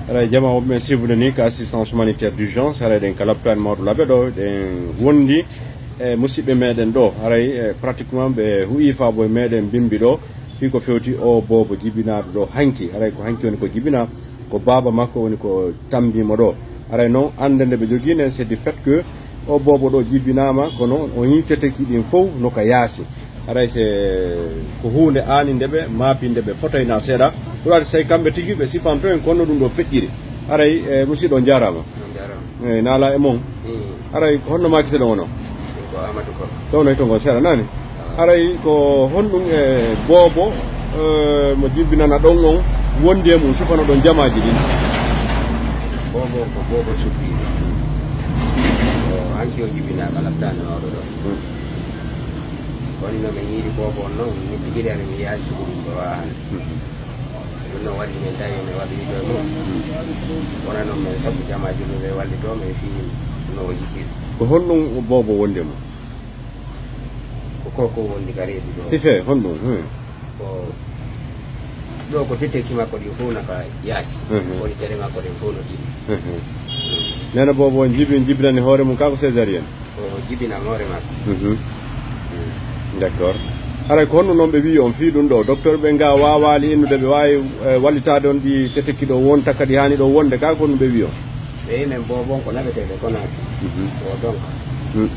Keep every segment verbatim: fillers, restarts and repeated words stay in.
Haray jama woɓɓe men suivre ni ka assistance humanitaire d'urgence, haray ɗen ka lapitaani mawɗo Labe ɗo, ɗen wondi e musidɓe meɗen ɗo. Haray, eh, pratiquement ɓe hu'i faabo e meɗen Bimbi ɗo, fii ko fewti o boobo jibinaaɗo ɗo hanki. Haray ko hanki woni ko jibina, ko baaba makko woni ko tambi mo ɗo. Haray non, annde nde ɓe jogii nden, c'est du fait que o boobo ɗo jibinaama, kono o yii teteki ɗin fow no ka yaasi. Haray se ko huunde aani nde ɓe maapinde ɓe fotoy na seeɗa. Ɗum waɗi, sey kamɓe tigi ɓe sifanto en kono ɗum ɗo feƴƴiri. Haray, eh, musiɗɗo, on jaaraama. On jaaraama. Eh, naala e mon. Mm. Haray ko honno maakite ɗon onon? Min ko Amadou Kor. Ɗon no hito ngon seeɗa naani? Ah. Haray ko honɗum e boobo, eh, mo jibinana ɗon on wondi e mum, sifano ɗon jamaaji ɗin? Boobo ko boobo suddiiɗo. O hanki o jibinaaka lapitaani mawɗo ɗo. Mm. Woni no min yiɗi boobo on non, min tigi ɗen min yaari sugu ɗum ɗo haa hannde. Mm. Ɗum noon waɗi min tawi min waɗoyi ɗo e mum. Wona noon min sabu jamaa julɓe ɓe wallitoo min fii no o hisiri. Ko honɗum boobo wondi e mum? Ko ko, ko wondi ka reedu ɗo. Sife, honɗum? Hmm. Ko ɗo ko teteki makko ɗin fow na ka yaasi. Mhm. Woni tere makko ɗen fow no tiɓi. Mhm. Neene boobo on jibi, jibinani hoore mum ka ko césarienne? O jibinani hoore makko. Mhm. Mm. D'accord. Haray ko honno noon ɓe wi'i on fii ɗum ɗo? Docteur ɓe nga waawaali innude ɓe waawi, eh, wallitaade on ɗi teteki ɗo wonta kadi haani ɗo wonde ka, ko honno ɓe wi'i on? Ɓe wi'i men boobo on ko naɓeteeɗo Conakry. Mhm. O donka. Mm.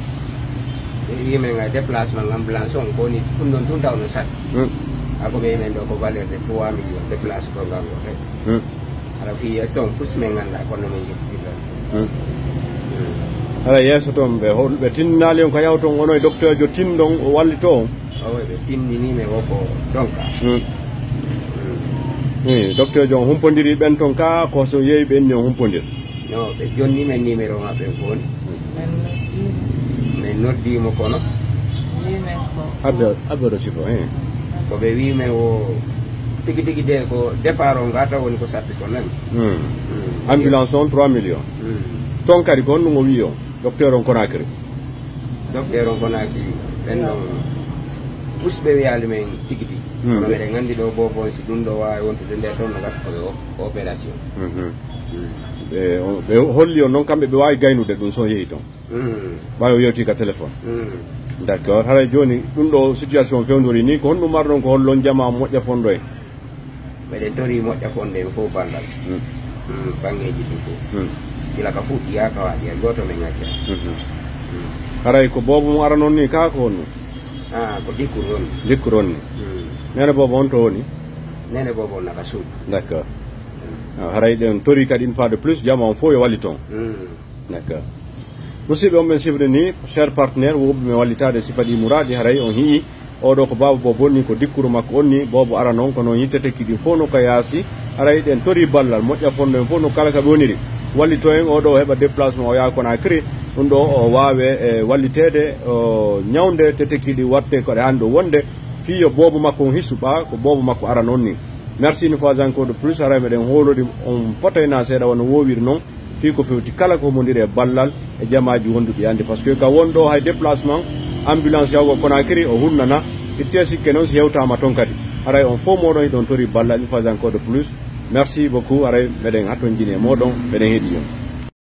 Ɓe wi'i men ngal déplacement ambulance on ko woni ɗum ɗon tun taw no satti. Mm. Ako ɓe wi'i men ɗo ko valeur de trois millions déplace ko ngal ngo rek. Mm. Hara fii yeeso on fus min nganndaa kono min njettitirta. Hmm. Hmm. Hara yeeso toon ɓe hol-, ɓe tinndinaali on ka yaw toon, onon e docteur jo tinndon o wallitoo on? Owe, ɓe tinndinii min woko donka. Hmm. Hmm. Docteur jo on humpondiri ɓen toon ka, ko so yeeyi ɓen ni on humpondiri? No, ɓe jonni min numéro maɓɓe fof ni. Hmm. Min noddii mo kono. Abbe, abbe ɗo sifo, eh. Ko ɓe wii men o tigi tigi de ko départ o ngata woni ko satti ko nan. Hmm. Hmm. Ambulance on trois millions. Hmm. Toon kadi ko honɗum o wii on? Docteur on Conakry. Docteur on Conakry, ɓen ɗon pusɓe wiyaali men tigi tigi. Hmm. Kono meɗen nganndi ɗo boobo on si ɗum ɗo waawi wontude nder toon no gasa ko ɓe o-, opération. Mhm. Hmm. Ɓe, ɓe holli on noon kamɓe ɓe waawi gaynude ɗum so yehi toon. Mm. Ɓaawo yewti ka téléphone. Mm. D'accord. Haray jooni ɗum ɗo situation fewndori ni, ko honɗum marɗon ko hollon jama moƴƴa fondo en? Meɗen tori moƴƴa fonde en fof ballal. Mm. Mm, banngeeji ɗin fof. Mm. Gila ka fuɗɗi yaa ka waaɗi, hay gooto men ngacca. Mhm. Mm. Haray ko boobo mo ara noon ni, kaa ko honno? Ah, ko Dikkur on. Dikkur on ni. Mm. Neene boobo on to woni? Neene boobo on naka suudu. D'accord. Mm. Ah, haray ɗen tori kadi une fois de plus, jama on fof yo wallit on. Mm. D'accord. Musidɓe on ɓen sifde ni, cher partenaire, woɓɓe men wallitaade sifa ɗi muraaɗi, haray on hi'i, oɗo ko baaba boobo ni, ko dikkuru makko on ni, boobo ara noon, kono on yitte tekki ɗin fof no ka yaasi, haray ɗen tori ballal, moƴƴa fondo en fof no kala ka ɓe woniri. Wallito en, oɗo o heɓa déplacement, o yaha Conakry, ɗum ɗo o waawe, e, walliteede, o ñawnde te tekki ɗi watte ko ɗe hannde o wonde, fii yo boobo makko on hisu ɓa, ko boobo makko ara noon ni. Merci une fois encore de plus, haray meɗen hoolori on fotay na seeɗa wano woowiri noon. Fii ko fewti kala ko homondiri e ballal e jamaaji wonduɗi anndi. Par ce que ka won ɗo hay déplacement, ambulance yahugol Conakry o hunnana, itte sikke noon si hewtaama toon kadi. Haray on fof mooɗon hiɗon tori ballal une fois encore de plus. Merci beaucoup. Haray meɗen hattonjini e mooɗon, meɗen heɗi on.